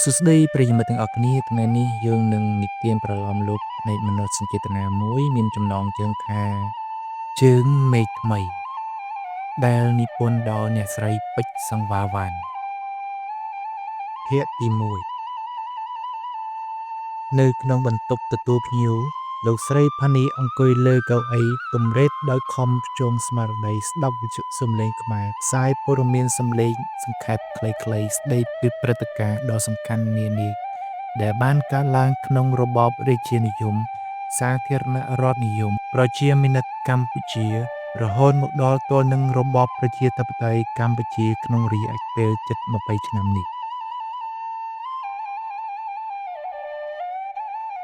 សួស្តីប្រិយមិត្តទាំងអស់គ្នាថ្ងៃនេះយើងនឹងនិទានប្រលោមលោកផ្នែកមនោសញ្ចេតនាមួយមានចំណងជើងថាជើងមេឃថ្មីដែលនិពន្ធដោយអ្នកស្រីពេជ្រសង្វាវ៉ាន់ភាគទី1នៅក្នុងបន្ទប់ទទួលភ្ញៀវលោកស្រីផានីអង្គុយលើកៅអីទំរេតដោយខំភ្ជង់ស្មារតីស្ដាប់វិទ្យុសំឡេងខ្មែរផ្សាយព័ត៌មានសំឡេងសង្ខេបខ្លីៗស្ដីពីព្រឹត្តិការណ៍ដ៏សំខាន់នានាដែលបានកើតឡើងក្នុងរបបរាជានិយមសាធារណរដ្ឋនិយមប្រជាមានិតកម្ពុជារហូតមកដល់ទល់នឹងរបបប្រជាធិបតេយ្យកម្ពុជាក្នុងរយៈពេលជិត20ឆ្នាំនេះ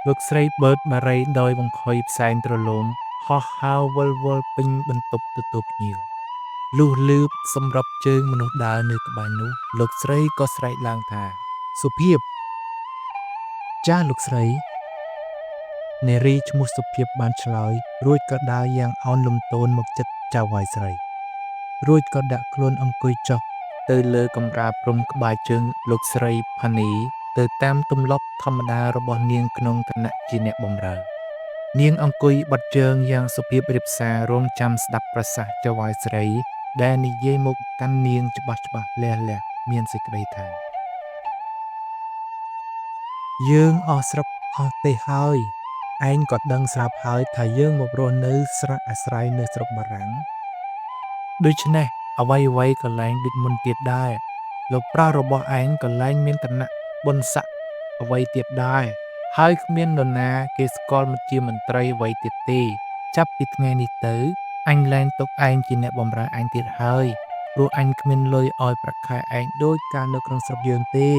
លោកស្រីបឺតបារីដោយបង្ខុយផ្សែងទ្រលោមហោះហើរវិលវល់ពេញបន្ទប់ទទួលភ្ញៀវលុះលឺសម្រាប់ជើងមនុស្សដើរនៅក្បែរនោះលោកស្រីក៏ស្រែកឡើងថាសុភាពចាស់លោកស្រីនារីឈ្មោះសុភាពបានឆ្លើយរួចក៏ដើរយ៉ាងអោនលំទោនមកចិត្តចៅហ្វាយស្រីរួចក៏ដាក់ខ្លួនអង្គុយចុះទៅលើកម្រាលព្រំក្បែរជើងលោកស្រីផានីទៅតាមទម្លាប់ធម្មតារបស់នាងក្នុងឋានៈជាអ្នកបម្រើនាងអង្គុយបត់ជើងយ៉ាងសុភាពរាបសាររងចាំស្ដាប់ប្រសាសន៍ចៅហ្វាយស្រីដែលនិយាយមកកាន់នាងច្បាស់ៗលះៗមានសេចក្តីថាយើងអស់ស្រុកអស់ទេសហើយឯងក៏ដឹងស្រាប់ហើយថាយើងមករស់នៅស្រះអាស្រ័យនៅស្រុកបារាំងដូច្នេះអ្វីៗក៏លែងដូចមុនទៀតដែរលោកប្រុសរបស់ឯងក៏លែងមានឋានៈបុណ្យស័ក្តិអ្វីទៀតដែរហើយគ្មាននរណាគេស្គាល់មកជាមន្ត្រីអ្វីទៀតទេចាប់ពីថ្ងៃនេះទៅអញលែងទុកឯងជាអ្នកបម្រើឯងទៀតហើយព្រោះអញគ្មានលុយឲ្យប្រាក់ខែឯងដូចកាលនៅក្នុងស្រុកយើងទេ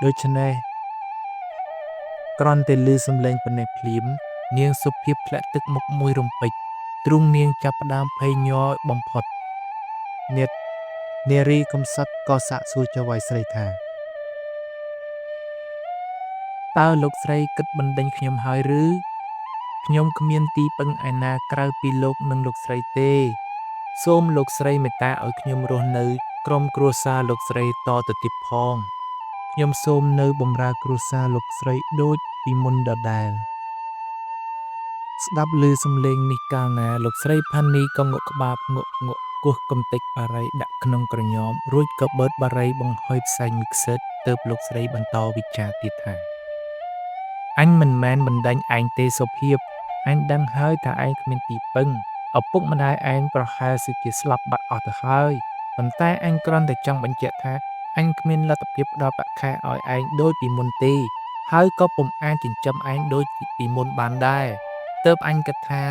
ដូច្នេះគ្រាន់តែឮសំឡេងប៉ុណ្ណេះភ្លាមនាងសុភាពធ្លាក់ទឹកមុខមួយរំពេចទ្រូងនាងចាប់ផ្ដើមភ័យញ័របំផុតនានារីកំសត់ក៏សាកសួរចៅហ្វាយស្រីថាតើលោកស្រីគិតបណ្ដេញខ្ញុំហើយឬខ្ញុំគ្មានទីពឹងឯណាក្រៅពីលោកនិងលោកស្រីទេសូមលោកស្រីមេត្តាឲ្យខ្ញុំរស់នៅក្រុមគ្រួសារលោកស្រីតទៅទៀតផងខ្ញុំសូមនៅបម្រើគ្រួសារលោកស្រីដូចពីមុនដដែលស្ដាប់ឮសំឡេងនេះកាលណាលោកស្រីផានីក៏ងក់ក្បាលងក់ងក់គោះកំទេចបារីដាក់ក្នុងក្រញោមរួចក៏បឺតបារីបង្ហុយផ្សែងមួយខ្សឹតទើបលោកស្រីបន្តវិចារទៀតថាអញមិនមែនបណ្ដេញឯងទេសុភាពអញដឹងហើយថាឯងគ្មានទីពឹងឪពុកម្ដាយឯងប្រហែលជាស្លាប់បាត់អស់ទៅហើយប៉ុន្តែអញគ្រាន់តែចង់បញ្ជាក់ថាអញគ្មានលទ្ធភាពផ្ដល់ប្រាក់ខែឲ្យឯងដូចពីមុនទេហើយក៏ពុំអាចចិញ្ចឹមឯងដូចពីមុនបានដែរទើបអញគិតថា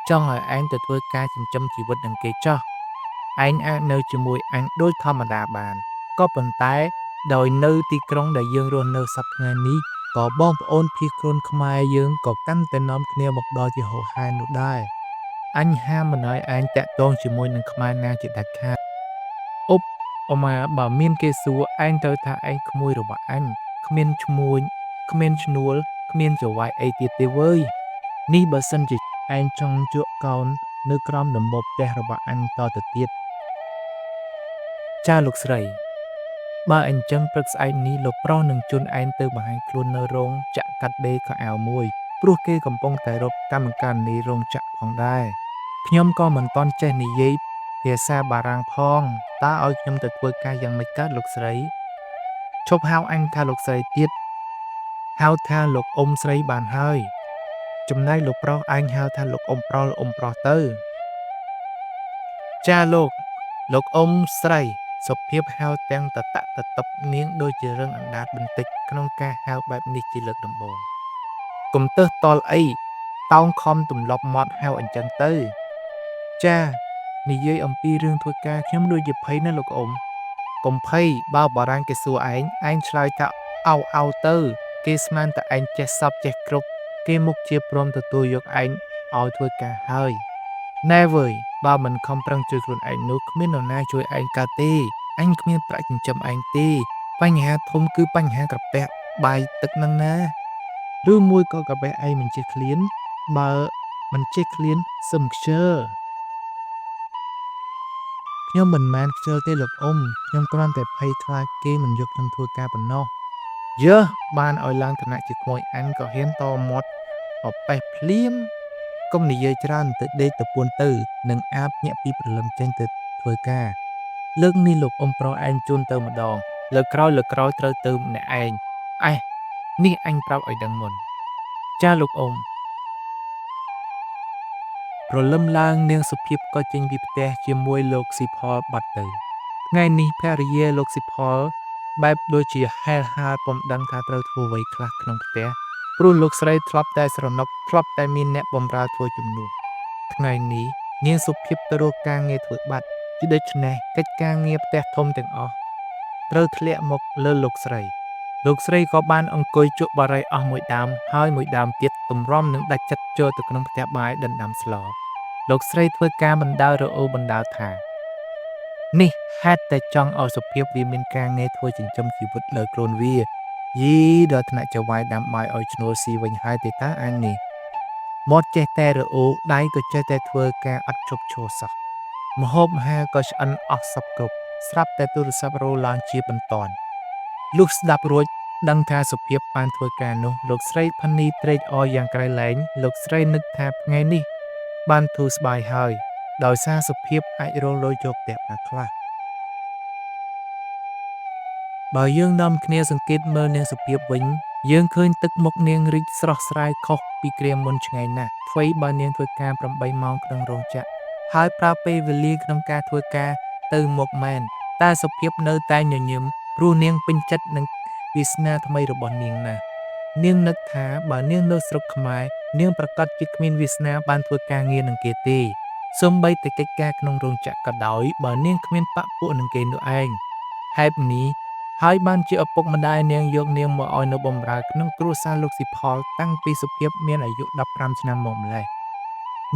ចង់ឲ្យឯងទៅធ្វើការចិញ្ចឹមជីវិតនឹងគេចោះឯងអាចនៅជាមួយអញដូចធម្មតាបានក៏ប៉ុន្តែដោយនៅទីក្រុងដែលយើងរស់នៅសប្តាហ៍ថ្ងៃនេះក៏បងប្អូនភៀសខ្លួនខ្មែរយើងក៏កាន់តែនាំគ្នាមកដល់ជាហូរហែនោះដែរអញហាមមិនឲ្យឯងតាក់ទងជាមួយនឹងខ្មែរណាជាដាច់ខាតអ៊ុបអម៉ាបើមានគេសួរឯងត្រូវថាឯងក្មួយរបស់អញគ្មានឈ្មួញគ្មានឈ្នួលគ្មានចៅហ្វាយអីទៀតទេវើយនេះបើសិនជាឯងចង់ជក់កោននៅក្រោមដំបូលផ្ទះរបស់អញតទៅទៀតចាលោកស្រីបើអញ្ចឹងព្រឹកស្អែកនេះលោកប្រុសនឹងជូនឯងទៅបង្ហាញខ្លួននៅរោងចក្រកាត់ដេរខោអាវមួយព្រោះគេកំពុងតែរកកម្មការិនីរោងចក្រផងដែរខ្ញុំក៏មិនទាន់ចេះនិយាយភាសាបារាំងផងតើឲ្យខ្ញុំទៅធ្វើការយ៉ាងម៉េចកើតលោកស្រីឈប់ហៅអញថាលោកស្រីទៀតហៅថាលោកអ៊ំស្រីបានហើយចំណែកលោកប្រុសឯងហៅថាលោកអ៊ំប្រុសលោកអ៊ំប្រុសទៅចាលោកលោកអ៊ំស្រីសុភាពហៅទាំងតតតតបនាងដូចជារឹងអណ្ដាតបន្តិចក្នុងការហៅបែបនេះជាលើកដំបូងកុំទើសតល់អីតោងខំទម្លាប់មាត់ហៅអញ្ចឹងទៅចានិយាយអំពីរឿងធ្វើការខ្ញុំដូចជាភ័យណាស់លោកអ៊ំកុំភ័យបើបារាំងគេសួរឯងឯងឆ្លើយថាអោអោទៅគេស្មានតែឯងចេះសពចេះគ្រប់គេមុខជាព្រមទទួលយកឯងឲ្យធ្វើការហើយណែវើយបើមិនខំប្រឹងជួយខ្លួនឯងនោះគ្មាននរណាជួយឯងកើតទេអញគ្មានប្រាក់ចិញ្ចឹមឯងទេបញ្ហាធំគឺបញ្ហាក្រពះបាយទឹកនឹងណាឬមួយក៏ក្រពះឯងមិនចេះឃ្លានបើមិនចេះឃ្លានសឹមខ្ជិលខ្ញុំមិនមែនខ្ជិលទេលោកអ៊ំខ្ញុំគ្រាន់តែភ័យខ្លាចគេមិនយកខ្ញុំធ្វើការប៉ុណ្ណោះ យើបានឲ្យឡើងឋានៈជាក្មួយអញក៏ហ៊ានតមាត់ពពេះភ្លាមកុំនិយាយច្រើនទៅដេកទៅពួនទៅនឹងអាបញាក់ពីព្រលឹមចេញទៅធ្វើការលើកនេះលោកអ៊ំប្រុសឯងជូនទៅម្ដងលើកក្រោយលើកក្រោយត្រូវទៅម្នាក់ឯងអេះនេះអញប្រាប់ឲ្យដឹងមុនចាលោកអ៊ំ ព្រលឹមឡើងនាងសុភាពក៏ចេញពីផ្ទះជាមួយលោកស៊ីផលបាត់ទៅថ្ងៃនេះភរិយាលោកស៊ីផលបែបដូចជាហែលហាលពុំដឹងថាត្រូវធ្វើអ្វីខ្លះក្នុងផ្ទះព្រោះលោកស្រីធ្លាប់តែស្រណុកធ្លាប់តែមានអ្នកបម្រើធ្វើជំនួសថ្ងៃនេះនាងសុភាពទៅរកការងារធ្វើបាត់ជាដូច្នេះកិច្ចការងារផ្ទះធំទាំងអស់ត្រូវធ្លាក់មកលើលោកស្រី លោកស្រីក៏បានអង្គុយជក់បារីអស់មួយដើមហើយមួយដើមទៀតទម្រាំនឹងដាច់ចិត្តចូលទៅក្នុងផ្ទះបាយដណ្ដាំស្លលោកស្រីធ្វើការបណ្ដើររអូលបណ្ដើរថានេះហេតុតែចង់ឲ្យសុភាពវាមានការងារធ្វើចិញ្ចឹមជីវិតលើខ្លួនវាយីដល់ថ្នាក់ចៅហ្វាយដាំបាយឲ្យឈ្នួលស៊ីវិញហើយទេតាអញនេះមាត់ចេះតែរអូលដៃក៏ចេះតែធ្វើការអត់ឈប់ឈរសោះម្ហូបអាហារក៏ឆ្អិនអស់សព្វគ្រប់ស្រាប់តែទូរស័ព្ទរោទ៍ឡើងជាបន្ទាន់លុះស្ដាប់រួចដឹងថាសុភាពបានធ្វើការនោះលោកស្រីផានីត្រេកអរយ៉ាងក្រៃលែងលោកស្រីនឹកថាថ្ងៃនេះបានធូរស្បើយហើយដោយសារសុភាពអាចរកលុយចូលផ្ទះបានខ្លះបើយើងនាំគ្នាសង្កេតមើលនាងសុភាពវិញយើងឃើញទឹកមុខនាងរីកស្រស់ស្រាយខុសពីគ្រាមុនឆ្ងាយណាស់ថ្វីបើនាងធ្វើការ8ម៉ោងក្នុងរោងចក្រហើយប្រើពេលវេលាក្នុងការធ្វើការទៅមកមែនតែសុភាពនៅតែញញឹមព្រោះនាងពេញចិត្តនឹងវាសនាថ្មីរបស់នាងណាស់នាងនឹកថាបើនាងនៅស្រុកខ្មែរនាងប្រាកដជាគ្មានវាសនាបានធ្វើការងារនឹងគេទេសូម្បីតែកិច្ចការក្នុងរោងចក្រក៏ដោយបើនាងគ្មានបក្ខពួកនឹងគេនោះឯងហេតុនេះហើយបានជាឪពុកម្ដាយនាងយកនាងមកឲ្យនៅបម្រើក្នុងគ្រួសារលោកស៊ីផលតាំងពីសុភាពមានអាយុ15ឆ្នាំមកម្ល៉េះ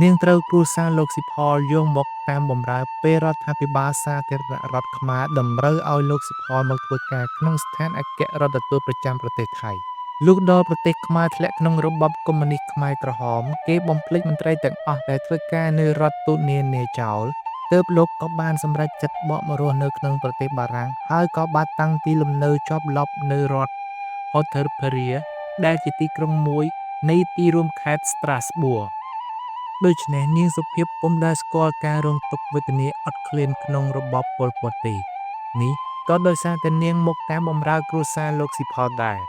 នាងត្រូវគ្រួសារលោកស៊ីផលយកមកតាមបម្រើពេលរដ្ឋាភិបាលសាធារណរដ្ឋខ្មែរតម្រូវឲ្យលោកស៊ីផលមកធ្វើការក្នុងស្ថានអគ្គរដ្ឋទូតប្រចាំប្រទេសថៃលុះដល់ប្រទេសខ្មែរធ្លាក់ក្នុងរបបកុម្មុយនីស្តខ្មែរក្រហមគេបំភ្លេចមន្ត្រីទាំងអស់ដែលធ្វើការនៅរដ្ឋទូតនានាចោលទើបលោកក៏បានសម្រេចចិត្តបកមករស់នៅក្នុងប្រទេសបារាំងហើយក៏បានតាំងទីលំនៅជាប់លាប់នៅរដ្ឋហូថេភេរាដែលជាទីក្រុងមួយនៃទីរួមខេត្តស្ត្រាស្បួរដូច្នេះនាងសុភាពពុំដែលស្គាល់ការរងទុក្ខវេទនាអត់ឃ្លានក្នុងរបបប៉ុលពតទេនេះក៏ដោយសារតែនាងមកតាមបម្រើគ្រួសារលោកស៊ីផលដែរ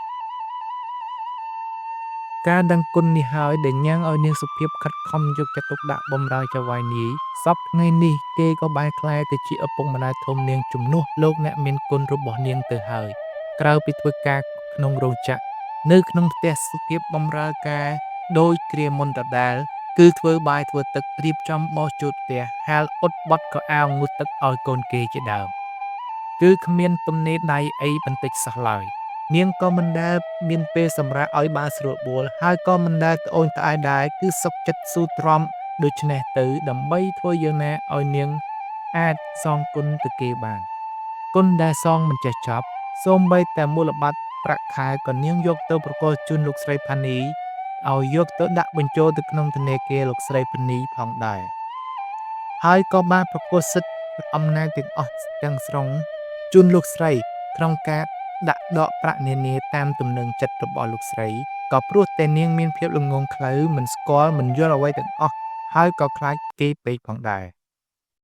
ការដឹងគុណនេះហើយដែលញ៉ាំងឲ្យនាងសុភាពខិតខំយកចិត្តទុកដាក់បម្រើចៅហ្វាយនាយសព្វថ្ងៃនេះគេក៏បានក្លាយទៅជាឪពុកម្ដាយធំនាងជំនួសលោកអ្នកមានគុណរបស់នាងទៅហើយក្រៅពីធ្វើការក្នុងរោងចក្រនៅក្នុងផ្ទះសុភាពបម្រើការដោយគ្រាមុនដដែលគឺធ្វើបាយធ្វើទឹករៀបចំបោសជូតផ្ទះហាលអ៊ុតបត់ខោអាវងូតទឹកឲ្យកូនគេជាដើមគឺគ្មានទំនេរដៃអីបន្តិចសោះឡើយនាងក៏មិនដែលមានពេលសម្រាកឲ្យបានស្រួលបួលហើយក៏មិនដែលត្អូញត្អែដែរគឺសុខចិត្តស៊ូទ្រាំដូច្នេះទៅដើម្បីធ្វើយ៉ាងណាឲ្យនាងអាចសងគុណទៅគេបានគុណដែលសងមិនចេះចប់សូម្បីតែមូលបត្រប្រាក់ខែក៏នាងយកទៅប្រគល់ជូនលោកស្រីផានីឲ្យយកទៅដាក់បញ្ចូលទៅក្នុងធនាគារលោកស្រីផានីផងដែរហើយក៏បានប្រគល់សិទ្ធិអំណាចទាំងអស់ទាំងស្រុងជូនលោកស្រីក្នុងការដាក់ដកប្រាក់នានាតាមទំនឹងចិត្តរបស់លោកស្រីក៏ព្រោះតែនាងមានភាពល្ងង់ខ្លៅមិនស្គាល់មិនយល់អ្វីទាំងអស់ហើយក៏ខ្លាចគេពេកផងដែរ។